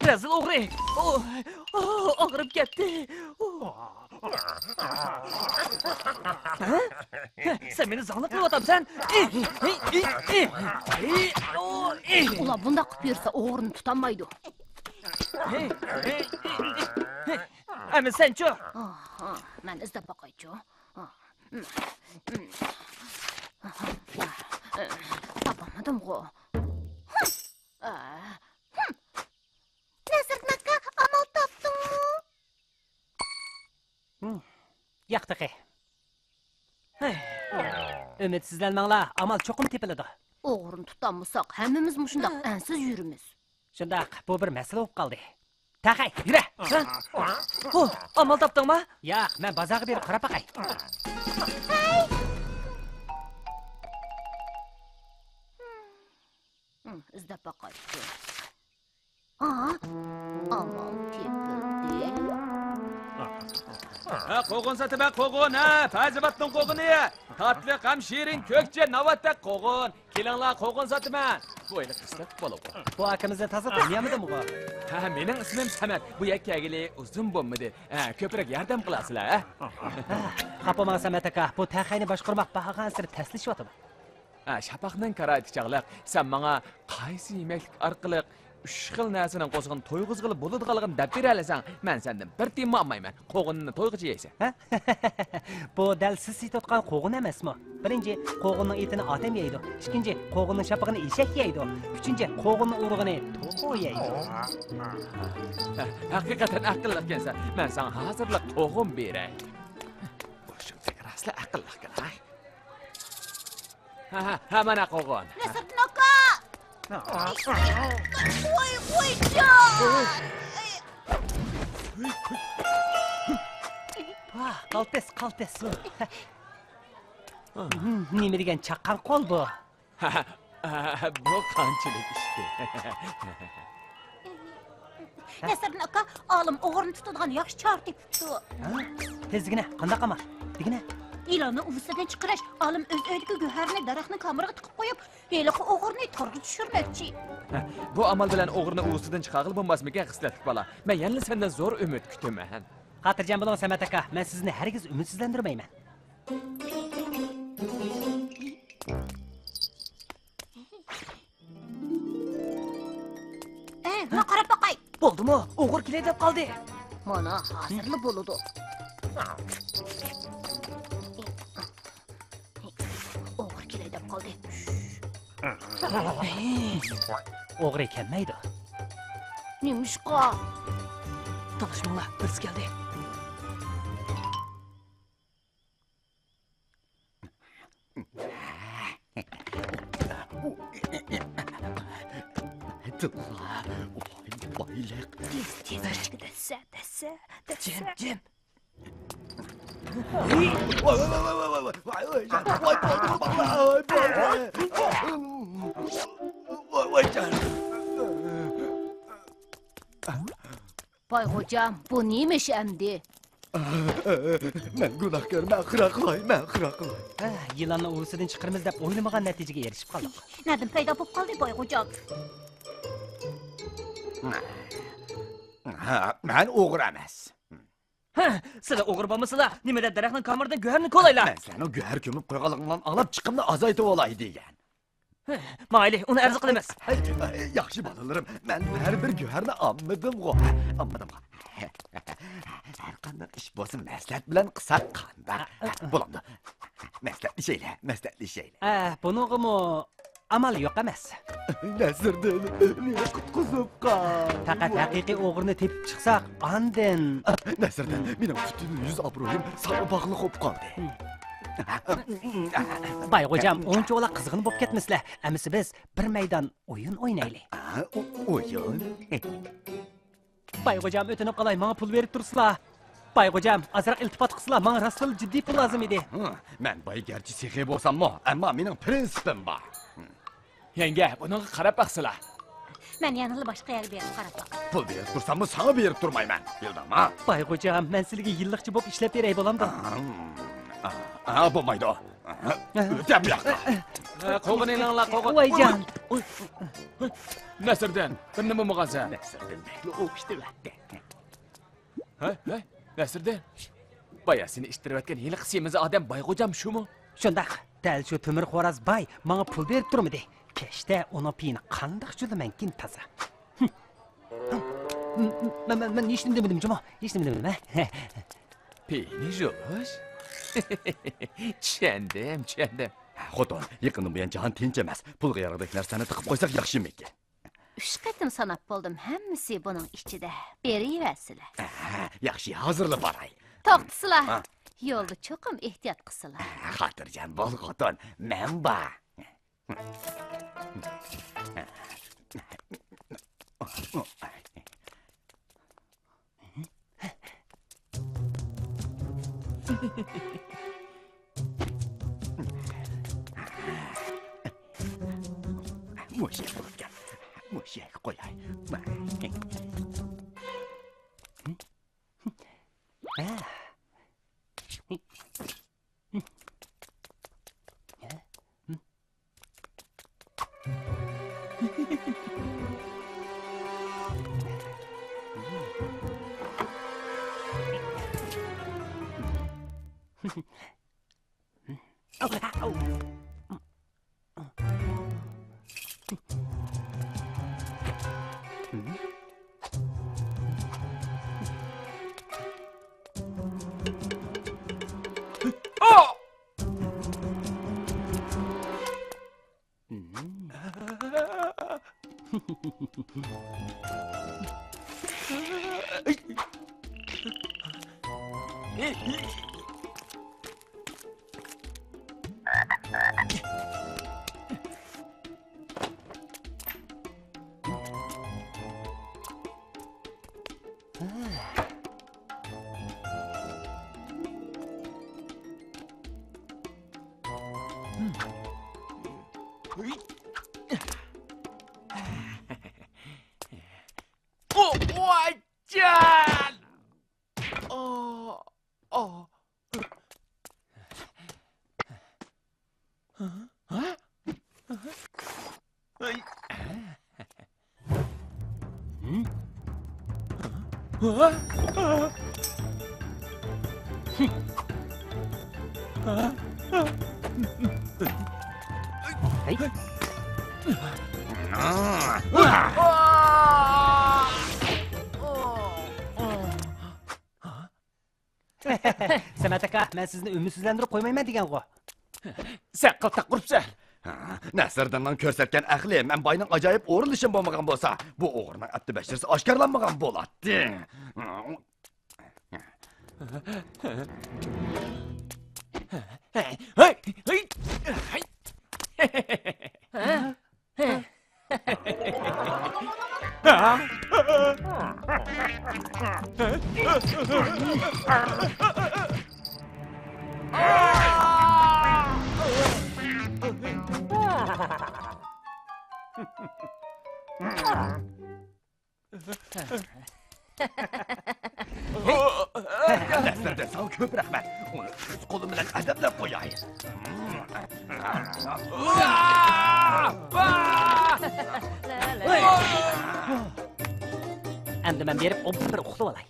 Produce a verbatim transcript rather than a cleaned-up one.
رەزىل ئوغرى! ئو، ئو، ئاغرىپ كەتتى! ئو. ھە؟ سەن مېنى زاڭلىق قىلىۋاتامسەن؟ ئۇلار بۇنداق قىلىپ يۈرسە، ئوغرىنى تۇتالمايدۇ. ئەمما سەنچۇ؟ ئاھا، مەن ئىزدەپ باقايچۇ. تاپالمىدىمغۇ. نەسىردىن ئاكا، ئامال تاپتىڭمۇ؟ ياق تېخى. ئۈمىدسىزلەنمەڭلار، ئامال چوقۇم تېپىلىدۇ. ئوغرىنى تۇتالمىساق، ھەممىمىز مۇشۇنداق ئەنسىز يۈرىمىز. شۇنداق، بۇ بىر مەسىلە بولۇپ قالدى. تەخەي، يۈرە! ھە؟ ئۇ، ئامال تاپتىڭما؟ ياق، مەن بازارغا بېرىپ قاراپ باقاي. ھەي! ئىزدەپ باقايچۇ. ئا، ئامال تېپىلدى. ھە، قوغۇن ساتىمەن، قوغۇن، ھە، پەيزىباتنىڭ قوغۇنى. تاتلىق ھەم شېرىن كۆكچە ناۋاتتەك قوغۇن. كېلىڭلار، قوغۇن ساتىمەن. بۇ ھېلى قىسلىق بالىغۇ. بۇ ئاكىمىزنى تازا تونۇيالمىدىمغۇ؟ ھە، مېنىڭ ئىسمىم سەمەت. بۇ يەككە كەلگىلى ئۇزۇن بولمىدى. ھە، كۆپرەك ياردەم قىلارسىلەر، ھە؟ خاپا بولماڭ سەمەت ئاكا، بۇ تەخەينى باشقۇرماق بارغانسېرى تەسلىشىۋاتىدۇ. ھە، شاپاقنىڭ كارايتى چاغلىق، سەن ماڭا قايسى يېمەكلىك ئارقىلىق ئۈچ خىل نەرسىنىڭ قوزىقىنى تويغۇزغىلى بولىدىغانلىقىنى دەپ بېرەلىسەڭ، مەن سەندىن بىر تىيىنمۇ ئالمايمەن. قوغۇننى تويغىچە يەيسەن. ھە؟ بۇ دەل سىز سېتىۋاتقان قوغۇن ئەمەسمۇ؟ بىرىنچى، قوغۇننىڭ ئېتىنى ئادەم يەيدۇ. ئىككىنچى، قوغۇننىڭ شاپىقىنى ئېشەك يەيدۇ. ئۈچىنچى، قوغۇننى ئۇرغىنى توخۇ يەيدۇ. ھە، ھەقىقەتەن ئەقىللىقكەنسەن. مەن ساڭا ھازىرلا قوغۇن بېرەي. بۇ شۇنچىلىك راستلا ئەقىللىقكەن، ھە؟ ھە، ھە، ھە، مانا قوغۇن. نەسىردىن ئاكا! ۋاي، ۋايجان! ۋاھ، قالتىس، قالتىس. نېمە دېگەن چاققان قول بۇ؟ بۇ قانچىلىك ئىشتى؟ نەسىردىن ئاكا، ئالىم ئوغرىنى تۇتىدىغان ياخشى چارە تېپىپتۇ. ھە؟ تېز دېگىنە، قانداق ئامال؟ دېگىنە. يىلاننى ئۇۋىسىدىن چىقىرىش. ئالىم ئۆز ئۆيىدىكى گۆھەرنى دەرەخنىڭ كامىرىغا تىقىپ قويۇپ، ھېلىقى ئوغرىنى تورغا چۈشۈرمەكچى. ھە، بۇ ئامال بىلەن ئوغرىنى ئۇۋىسىدىن چىقارغىلى بولماسمىكەن، خىسلەتلىك بالا؟ مەن يەنىلا سەندىن زور ئۈمىد كۈتىمەن. خاتىرجەم بولۇڭ، سەمەت ئاكا، مەن سىزنى ھەرگىز ئۈمىدسىزلەندۈرمەيمەن. ئە، ماڭا قاراپ باقاي. بولدىمۇ؟ ئوغرى كېلەي دەپ قالدى. مانا، ھازىرلا بولىدۇ. ئوغرى كېلەي دەپ قالدى. ئوغرى كەلمەيدۇ. نېمىشقا؟ تالاشماڭلار، بىرسى كەلدى. بايلىق. تېز، تېز، تېز، دەسسە، دەسسە، دەسسە. جىم، جىم. بايغوجام، بۇ نېمە ئىش ئەمدى؟ مەن گۇناھكار، مەن خىرا قىلاي، مەن خىرا قىلاي. ھە، يىلاننى ئۇۋىسىدىن چىقىرىمىز دەپ ئويلىمىغان نەتىجىگە ئېرىشىپ قالدۇق. نەدىن پەيدا بولۇپ قالدى بايغوجام؟ ھە، مەن ئوغرى ئەمەس. ھە، سىلەر ئوغرى بولمىسىلا، نېمە دەپ دەرەخنىڭ كامىرىدىن گۆھەرنى كولايلا؟ مەن سىلەرنىڭ گۆھەر كۆمۈپ قويغانلىقىڭلارنى ئاڭلاپ چىقىمنى ئازايتىۋالاي دېگەن. ھە، مايلى، ئۇنى ئەرز قىلىمىز. ھەي، ياخشى بالىلىرىم، مەن ھەر بىر گۆھەرنى ئالمىدىمغۇ؟ ئالمىدىمغۇ؟ ھەر قانداق ئىش بولسا مەسلىھەت بىلەن قىلساق قانداق؟ بولامدۇ؟ مەسلىھەتلىشەيلى، مەسلىھەتلىشەيلى. ئە، بۇنىڭغىمۇ ئامال يوق ئەمەس. نەسىردىن، مېنى قۇتقۇزۇپ قال. پەقەت ھەقىقىي ئوغرىنى تېپىپ چىقساق، ئاندىن. نەسىردىن، مېنىڭ پۈتۈن يۈز ئابرۇيۇم ساڭا باغلىق بولۇپ قالدى. بايغوجام، ئۇنچىۋالا قىزغىن بولۇپ كەتمىسىلە. ئەمىسە بىز بىر مەيدان ئويۇن ئوينايلى. ئويۇن؟ بايغوجام، ئۆتۈنۈپ قالاي، ماڭا پۇل بېرىپ تۇرسىلا. بايغوجام، ئازراق ئىلتىپات قىلسىلا، ماڭا راستلا جىددىي پۇل لازىم ئىدى. ھە، مەن باي گەرچە سېخىي بولساممۇ، ئەمما مېنىڭ پرىنسىپىم بار. يەڭگە، بۇنىڭغا قاراپ باقسىلا. مەن يەنىلا باشقا يەرگە بېرىپ قاراپ باقاي. پۇل بېرىپ تۇرساممۇ، ساڭا بېرىپ تۇرمايمەن. بىلدىڭما؟ بايغوجام، مەن سىلىگە يىللىقچە بولۇپ ئىشلەپ بېرەي، بولامدۇ؟ ئاھا. ئا، بولمايدۇ. ئۆتە بۇ ياققا. ھە، قوغۇنۇۋېلىڭلار، قوغۇن. ۋايجان. ئۇي، ئۇي، ئۇي. نەسىردىن، بىر نېمە بولمىغانسەن؟ نەسىردىن بەكلا ئوخشىتىۋەتتى. ھەي، ھەي، نەسىردىن. بايا سېنى ئىتتىرىۋەتكەن ھېلىقى سېمىز ئادەم بايغوجام شۇمۇ؟ شۇنداق، دەل شۇ تۆمۈر خوراز باي ماڭا پۇل بېرىپ تۇرمىدى. كەچتە ئۇنىڭ پېيىنى قانداق جۇلىمەنكىن تازا. مەن، مەن، مەن ھېچنېمە دېمىدىم جۇمۇ، ھېچنېمە دېمىدىم، ھە؟ پېيىنى جۇلۇش؟ چۈشەندىم، چۈشەندىم. خوتۇن، يېقىندىن بۇيان جاھان تىنچ ئەمەس. پۇلغا يارىغۇدەك نەرسىلەرنى تىقىپ قويساق ياخشىمىكىن؟ ئۈچ قېتىم ساناپ بولدۇم، ھەممىسى بۇنىڭ ئىچىدە. بېرىۋەرسىلە. ئەھە، ياخشى، ھازىرلا باراي. توختىسىلا. ھا؟ يولدا چوقۇم ئېھتىيات قىلسىلا. ئەھە، خاتىرجەم بول، خوتۇن، مەن بار. مۇشۇ يەرگە قويۇپ كەل. مۇشۇ يەرگە قوياي. سەمەت ئاكا، مەن سىزنى ئۈمىدسىزلەندۈرۈپ قويمايمەن دېگەنغۇ. سەن قىلتاق ئۇرۇپسەن. نەسىردىننىڭ كۆرسەتكەن ئەقلى، مەن باينىڭ ئاجايىپ ئورۇنلىشىمى بولمىغان بولسا، بۇ ئوغرىنىڭ ئەپتى بەشىرىسى ئاشكارىلانمىغان بولاتتى. نەسىردىن ساڭا كۆپ رەھمەت. ئۇنى ئۆز قولۇم بىلەن ئەدەپلەپ قوياي. ئەمدى مەن بېرىپ ئوبدان بىر ئۇخلىۋالاي.